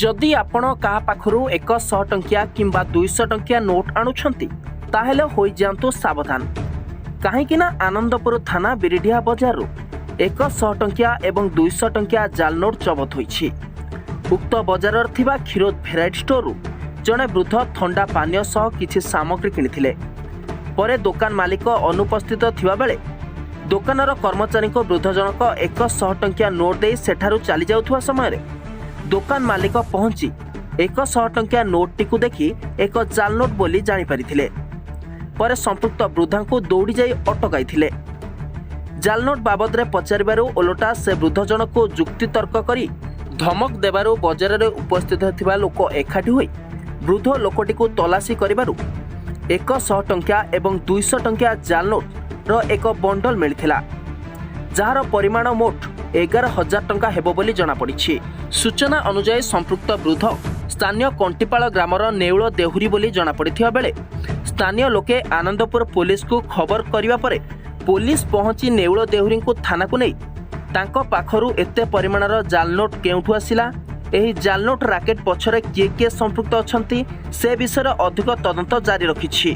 ଯଦି ଆପଣ କାହା ପାଖରୁ 100 ଟଙ୍କିଆ କିମ୍ବା 200 ଟଙ୍କିଆ ନୋଟ୍ ଆଣୁଛନ୍ତି, ତାହେଲେ ହୋଇଯାଆନ୍ତୁ ସାବଧାନ। କାହିଁକି ନା ଆନନ୍ଦପୁର ଥାନା ବିରିଡିଆ ବଜାରରୁ 100 ଟଙ୍କିଆ ଏବଂ 200 ଟଙ୍କିଆ ଜାଲ ନୋଟ୍ ଜବତ ହୋଇଛି। ଉକ୍ତ ବଜାରରେ ଥିବା କ୍ଷୀରୋଦ ଭେରାଇଟି ଷ୍ଟୋରରୁ ଜଣେ ବୃଦ୍ଧ ଥଣ୍ଡା ପାନୀୟ ସହ କିଛି ସାମଗ୍ରୀ କିଣିଥିଲେ। ପରେ ଦୋକାନ ମାଲିକ ଅନୁପସ୍ଥିତ ଥିବାବେଳେ ଦୋକାନର କର୍ମଚାରୀଙ୍କୁ ବୃଦ୍ଧ ଜଣକ 100 ଟଙ୍କିଆ ନୋଟ୍ ଦେଇ ସେଠାରୁ ଚାଲିଯାଉଥିବା ସମୟରେ ଦୋକାନ ମାଲିକ ପହଞ୍ଚି 100 ଟଙ୍କିଆ ନୋଟ୍ଟିକୁ ଦେଖି ଏକ ଜାଲ ନୋଟ୍ ବୋଲି ଜାଣିପାରିଥିଲେ। ପରେ ସମ୍ପୃକ୍ତ ବୃଦ୍ଧାଙ୍କୁ ଦୌଡ଼ି ଯାଇ ଅଟକାଇଥିଲେ। ଜାଲ ନୋଟ୍ ବାବଦରେ ପଚାରିବାରୁ ଓଲଟା ସେ ବୃଦ୍ଧ ଜଣକୁ ଯୁକ୍ତିତର୍କ କରି ଧମକ ଦେବାରୁ ବଜାରରେ ଉପସ୍ଥିତ ଥିବା ଲୋକ ଏକାଠି ହୋଇ ବୃଦ୍ଧ ଲୋକଟିକୁ ତଲାସି କରିବାରୁ 100 ଟଙ୍କିଆ ଏବଂ 200 ଟଙ୍କିଆ ଜାଲ ନୋଟ୍ର ଏକ ବଣ୍ଡଲ ମିଳିଥିଲା, ଯାହାର ପରିମାଣ ମୋଟ 11,000 ଟଙ୍କା ହେବ ବୋଲି ଜଣାପଡ଼ିଛି। ସୂଚନା ଅନୁଯାୟୀ, ସମ୍ପୃକ୍ତ ବୃଦ୍ଧ ସ୍ଥାନୀୟ କଣ୍ଟିପାଳ ଗ୍ରାମର ନେଉଳ ଦେହୁରୀ ବୋଲି ଜଣାପଡ଼ିଥିବା ବେଳେ ସ୍ଥାନୀୟ ଲୋକେ ଆନନ୍ଦପୁର ପୋଲିସକୁ ଖବର କରିବା ପରେ ପୋଲିସ ପହଞ୍ଚି ନେଉଳ ଦେହୁରୀଙ୍କୁ ଥାନାକୁ ନେଇ ତାଙ୍କ ପାଖରୁ ଏତେ ପରିମାଣର ଜାଲ ନୋଟ୍ କେଉଁଠୁ ଆସିଲା, ଏହି ଜାଲ ନୋଟ୍ ରାକେଟ ପଛରେ କିଏ କିଏ ସମ୍ପୃକ୍ତ ଅଛନ୍ତି, ସେ ବିଷୟରେ ଅଧିକ ତଦନ୍ତ ଜାରି ରଖିଛି।